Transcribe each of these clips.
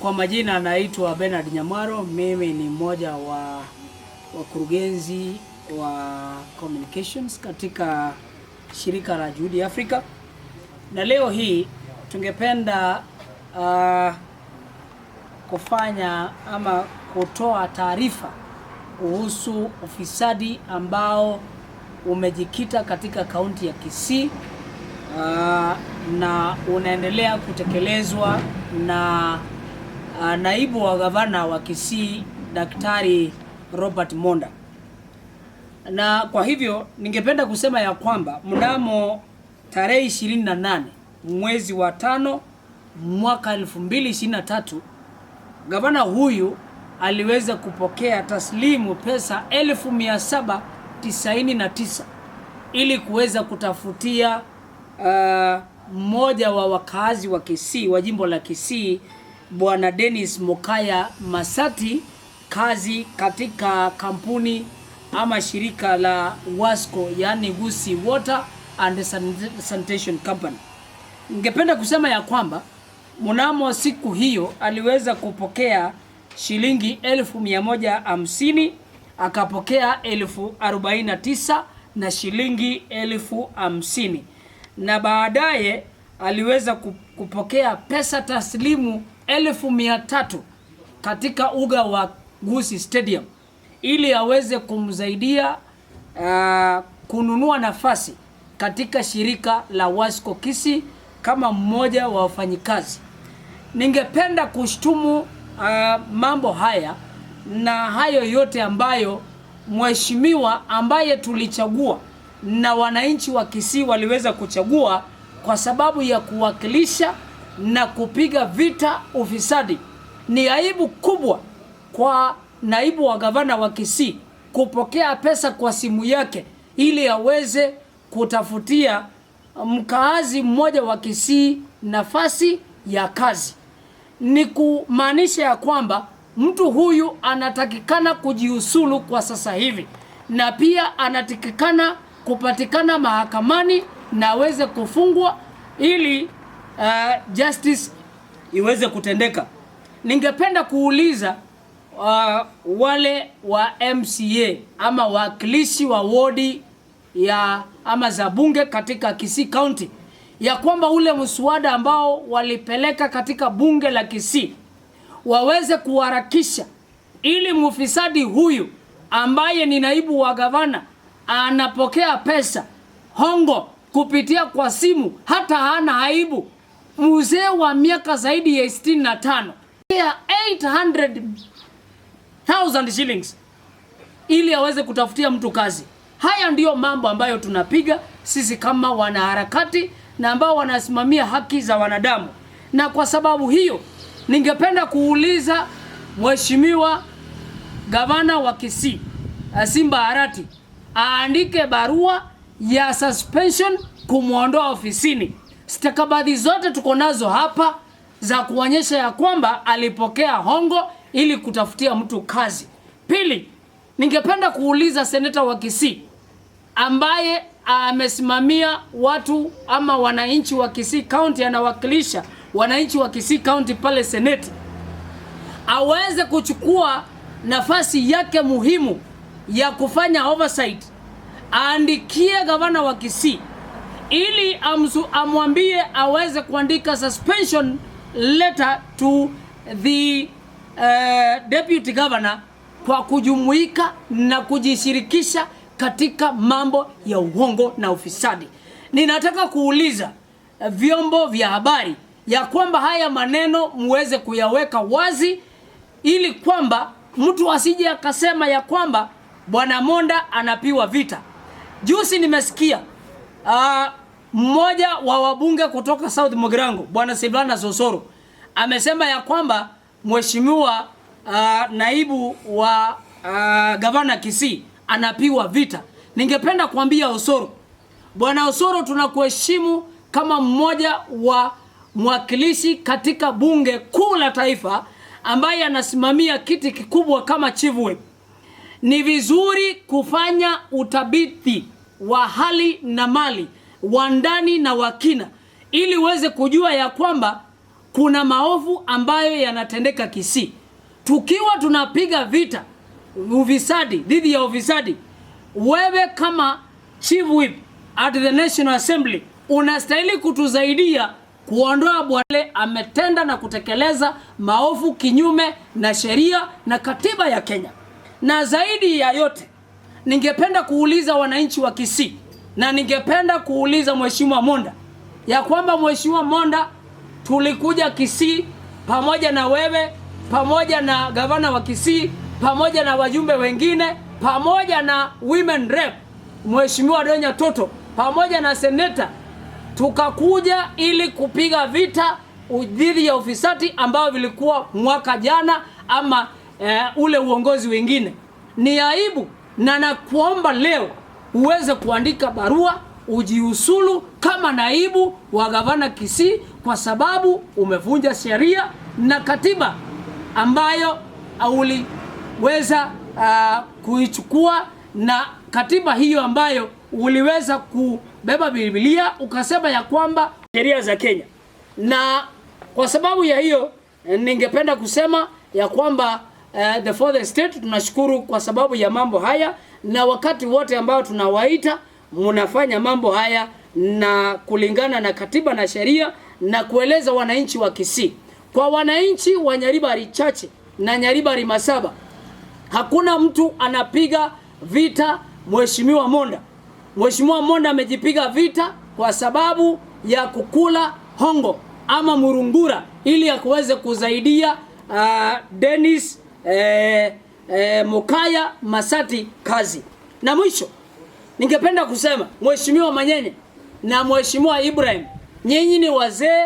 Kwa majina naitwa Bernard Nyamwaro, mimi ni mmoja wa wakurugenzi wa communications katika shirika la Juhudi Africa, na leo hii tungependa kufanya ama kutoa taarifa kuhusu ufisadi ambao umejikita katika kaunti ya Kisii na unaendelea kutekelezwa na naibu wa gavana wa Kisii, Daktari Robert Monda. Na kwa hivyo ningependa kusema ya kwamba mnamo tarehe 28 mwezi wa 5 mwaka 2023, gavana huyu aliweza kupokea taslimu pesa 799,000 ili kuweza kutafutia mmoja wa wakazi wa Kisii wa jimbo la Kisii, Bwana Dennis Mokaya Masati, kazi katika kampuni ama shirika la Wasco, yani Gusii Water and Sanitation Company. Ningependa kusema ya kwamba mnamo siku hiyo aliweza kupokea shilingi 150,000, akapokea 49,000 na shilingi 50,000, na baadaye aliweza kupokea pesa taslimu 300,000 katika uga wa Gusii Stadium ili aweze kumsaidia kununua nafasi katika shirika la Wasco Kisii kama mmoja wa wafanyikazi. Ningependa kushtumu mambo haya na hayo yote ambayo mheshimiwa ambaye tulichagua na wananchi wa Kisii waliweza kuchagua kwa sababu ya kuwakilisha na kupiga vita ufisadi. Ni aibu kubwa kwa naibu wa gavana wa Kisii kupokea pesa kwa simu yake ili aweze kutafutia mkaazi mmoja wa Kisii nafasi ya kazi. Ni kumaanisha ya kwamba mtu huyu anatakikana kujiusulu kwa sasa hivi, na pia anatakikana kupatikana mahakamani na aweze kufungwa ili justice iweze kutendeka. Ningependa kuuliza wale wa MCA ama wawakilishi wa wodi ya ama za bunge katika Kisii County ya kwamba ule mswada ambao walipeleka katika bunge la Kisii waweze kuharakisha ili mufisadi huyu ambaye ni naibu wa gavana anapokea pesa hongo kupitia kwa simu, hata hana aibu. Mzee wa miaka zaidi ya 65 ya 800,000 shillings ili aweze kutafutia mtu kazi. Haya ndiyo mambo ambayo tunapiga sisi kama wanaharakati na ambao wanasimamia haki za wanadamu. Na kwa sababu hiyo, ningependa kuuliza Mheshimiwa gavana wa Kisii Simba Arati aandike barua ya suspension kumwondoa ofisini. Stakabadhi zote tuko nazo hapa za kuonyesha ya kwamba alipokea hongo ili kutafutia mtu kazi. Pili, ningependa kuuliza seneta wa Kisii ambaye amesimamia watu ama wananchi wa Kisii County, anawakilisha wananchi wa Kisii County pale Seneti, aweze kuchukua nafasi yake muhimu ya kufanya oversight, aandikie gavana wa Kisii ili amwambie aweze kuandika suspension letter to the deputy governor kwa kujumuika na kujishirikisha katika mambo ya uongo na ufisadi. Ninataka kuuliza vyombo vya habari ya kwamba haya maneno muweze kuyaweka wazi ili kwamba mtu asije akasema ya kwamba Bwana Monda anapiwa vita. Juzi nimesikia mmoja wa wabunge kutoka South Mugirango, Bwana Silvana Sosoro, amesema ya kwamba mheshimiwa naibu wa gavana Kisii anapiwa vita. Ningependa kuambia Osoro, Bwana Osoro, tunakuheshimu kama mmoja wa mwakilishi katika bunge kuu la taifa ambaye anasimamia kiti kikubwa kama chief whip. Ni vizuri kufanya utabiti wa hali na mali wa ndani na wa kina ili uweze kujua ya kwamba Kuna maovu ambayo yanatendeka Kisii. Tukiwa tunapiga vita ufisadi, dhidi ya ufisadi, wewe kama chief whip at the National Assembly unastahili kutusaidia kuondoa bwana ametenda na kutekeleza maovu kinyume na sheria na katiba ya Kenya. Na zaidi ya yote, ningependa kuuliza wananchi wa Kisii na ningependa kuuliza Mheshimiwa Monda ya kwamba Mheshimiwa Monda, tulikuja Kisii pamoja na wewe pamoja na gavana wa Kisii pamoja na wajumbe wengine pamoja na women rep Mheshimiwa Donya Toto pamoja na seneta, tukakuja ili kupiga vita dhidi ya ufisadi ambao vilikuwa mwaka jana ama ule uongozi wengine. Ni aibu, na nakuomba leo uweze kuandika barua ujiusulu kama naibu wa gavana Kisii, kwa sababu umevunja sheria na katiba ambayo uliweza kuichukua, na katiba hiyo ambayo uliweza kubeba Biblia ukasema ya kwamba sheria za Kenya. Na kwa sababu ya hiyo ningependa kusema ya kwamba the fourth estate tunashukuru kwa sababu ya mambo haya, na wakati wote ambao tunawaita mnafanya mambo haya na kulingana na katiba na sheria na kueleza wananchi wa Kisii. Kwa wananchi wa Nyaribari Chache na Nyaribari Masaba, hakuna mtu anapiga vita Mheshimiwa Monda. Mheshimiwa Monda amejipiga vita kwa sababu ya kukula hongo ama murungura ili akuweze kusaidia Dennis Mokaya Masati kazi. Na mwisho ningependa kusema Mheshimiwa Manyenye na Mheshimiwa Ibrahim, nyinyi ni wazee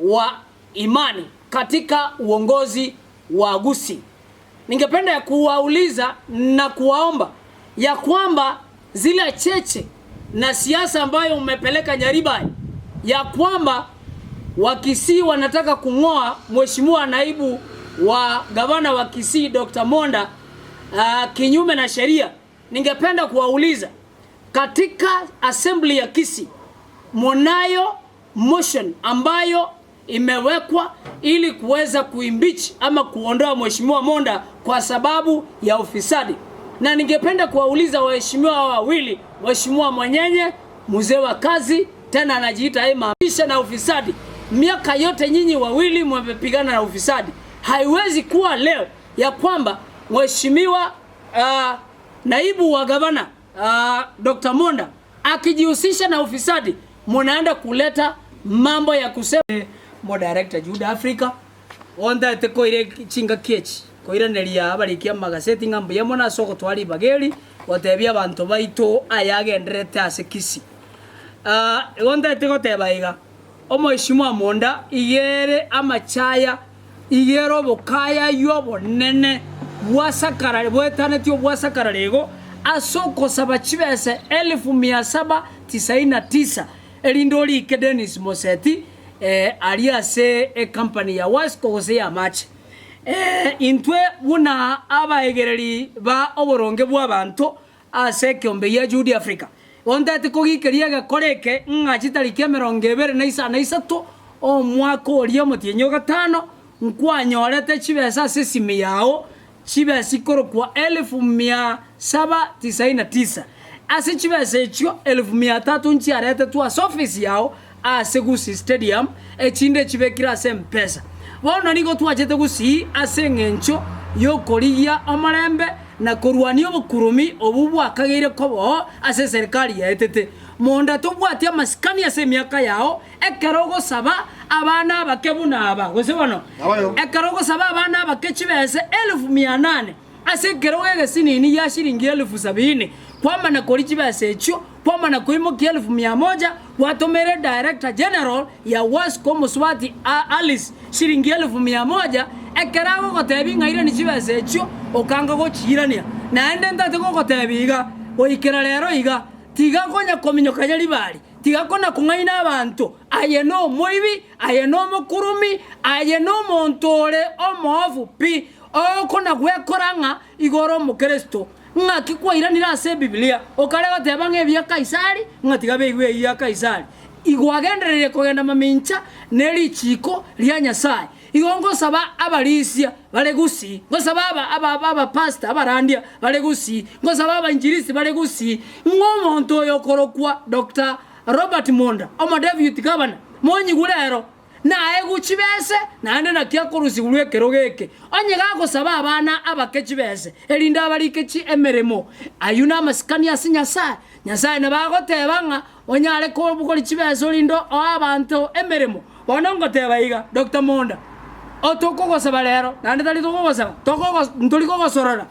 wa imani katika uongozi wa Gusii. Ningependa kuwauliza na kuwaomba ya kwamba zile cheche na siasa ambayo umepeleka Nyaribari ya kwamba Wakisii wanataka kung'oa Mheshimiwa naibu wa gavana wa Kisii Dr. Monda kinyume na sheria, ningependa kuwauliza katika assembly ya Kisii munayo motion ambayo imewekwa ili kuweza kuimpeach ama kuondoa Mheshimiwa Monda kwa sababu ya ufisadi. Na ningependa kuwauliza waheshimiwa hawa wawili, Mheshimiwa Mwanyenye mzee wa kazi tena anajiita ema na ufisadi. Miaka yote nyinyi wawili mmepigana na ufisadi. Haiwezi kuwa leo ya kwamba Mheshimiwa naibu wa gavana Dr. Monda akijihusisha na ufisadi munaenda kuleta mambo ya kusema mo director Juda Africa onda te koire chinga kechi koiraneria abarikia magaseti ng'ambo yamo na soko twari bageri gotebia abanto baito ayagenderete ase Kisii. Onda te goteba iga omheshimiwa Monda igere amachaya igere obokaya yobonene bwasakara bwetanetio bwasakara rego asokosaba chibese 1799 erindo rike Dennis Moseti ali ase e company ya Wasco gose ya mache intwe buna abaegereri ba oboronge bwa abanto ase ekiombe ya Jude Africa ontete kogikeria gekoreke ng'a chitariki emerongo ebere na isano na isato omwaka oria omotienyi gatano nkwanyorete chibesa ase esimi yao chibesa ikorokwa 1799 ase chibesa echio 300 nchiaretetwe ase office yao ase Gusii Stadium echinde chibekire ase Mpesa. Bono nigo twachete Gusii ase eng'encho yokorigia omorembe na korwania obokuromi obu bwakageire koboo ase serikali yaetete. Monda tobwati amasikani ase emiaka yao ekero ogosaba abana abake buna aba gose bono ekero ogosaba abana abake chibesa 1800 ase ekero egesinini ya shilingi 70,000 kwamana kori chibesa echio kwamana koimokia 100,000 watomere director general ya Wasco Muswati Alice shilingi 100,000 ekero agogotebi ng'aire ni chibesa echio okanga gochirania naende ntate gogotebi iga goikera rero iga tiga konya kominyoka Nyaribari tiga kona kung'aina abanto aye no omoibi aye no omokurumi aye no omonto ore omoofu pi okona gwekora ng'a igoro omokristo ng'aki kwairanire ase ebibilia okare goteba ng'a ebia Kaisari ng'a tiga beigwe eywo ya Kaisari. Igwagendereire kogenda mamincha ne richiiko ria Nyasae. Igo ngosaba abarisia bare gusii, ngosaba aba abapastor abarandia bare gusii, ngosaba abainjilisti bare gusii, ng'a omonto oyo okorokwa Doctor Robert Monda, omodeputy governor, monyigwe rero, Naegwe chibese, naende naki akorusigwa ekerogo eke, onye gagosaba abana abake chibese, erinde abarike chi emeremo. Ayio namasikani ase Nyasae. Nyasae nabo agoteba ng'a onyare kobogoria chibesa orinde oe abanto emeremo. Bono ngoteba iga, Doctor Monda, o tokogosaba rero, naende tari tokogosaba, tokogo ntori kogosorora.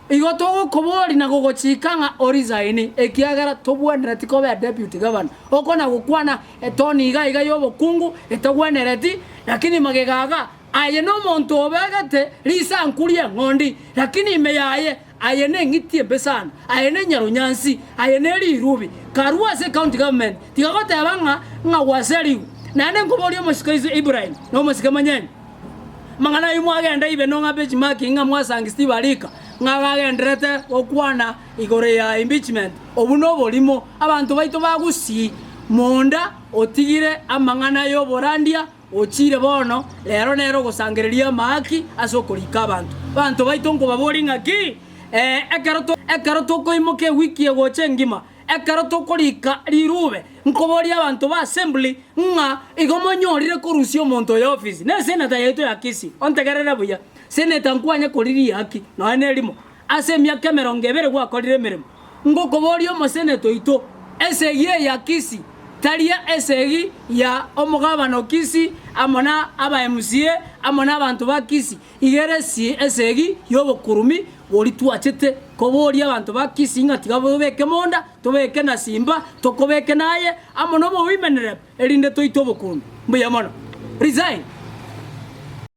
Igo togokoboria na gogochika ng'a orisaini, ekiagera tobwenereti koba deputy governor. Okona gokwana etoni iga iga y'obokungu etagwenereti, lakini magega iga aye nomonto obegete risanku ri'eng'ondi, lakini ime yaye aye neng'iti embe sana, aye nenyarunyansi, aye nerirubi. Karue ase ecounty government, tiga goteba ng'a ng'a gwaserigwe. Naende nkoborie omosike Ibrahim na omosike Manyeni. Amang'ana ayio mwagenda ibe nong'a benchmark ng'a mwasangi Steve Arika ng'a gagendererete gokwana igoro ya impeachment. Obwo noborimo. Abanto baito ba Gusii monda otigire amang'ana yoborandia ochire bono rero nere ogosangereria amahaki ase okorika abanto. Abanto baito nkobaboria ng'aki ekero ekero tokoimoka ewiki egocha engima Ekero tokorika riruube, nkoboria abanto ba assembly ng'a igo monyorire korusia omonto oyo office. Ne senator yaito ya Kisii, ontegerere buya, senator nkwanye koriria haki nonya nerimo ase emiaka emerongo ebere gwakorire emeremo. Ngokoboria omosenator oito, esegi eye ya Kisii taria esegi ya omogabana o Kisii amo na aba MCA amo na abanto ba Kisii. Iga ere esegi y'obokurumi boria twachete koboria abanto ba Kisii ng'a tiga tobeke monda, tobeke na simba, tokobeke naye amo noboimenerep, erinde toite obokurumi. Mbuya mono. Resign.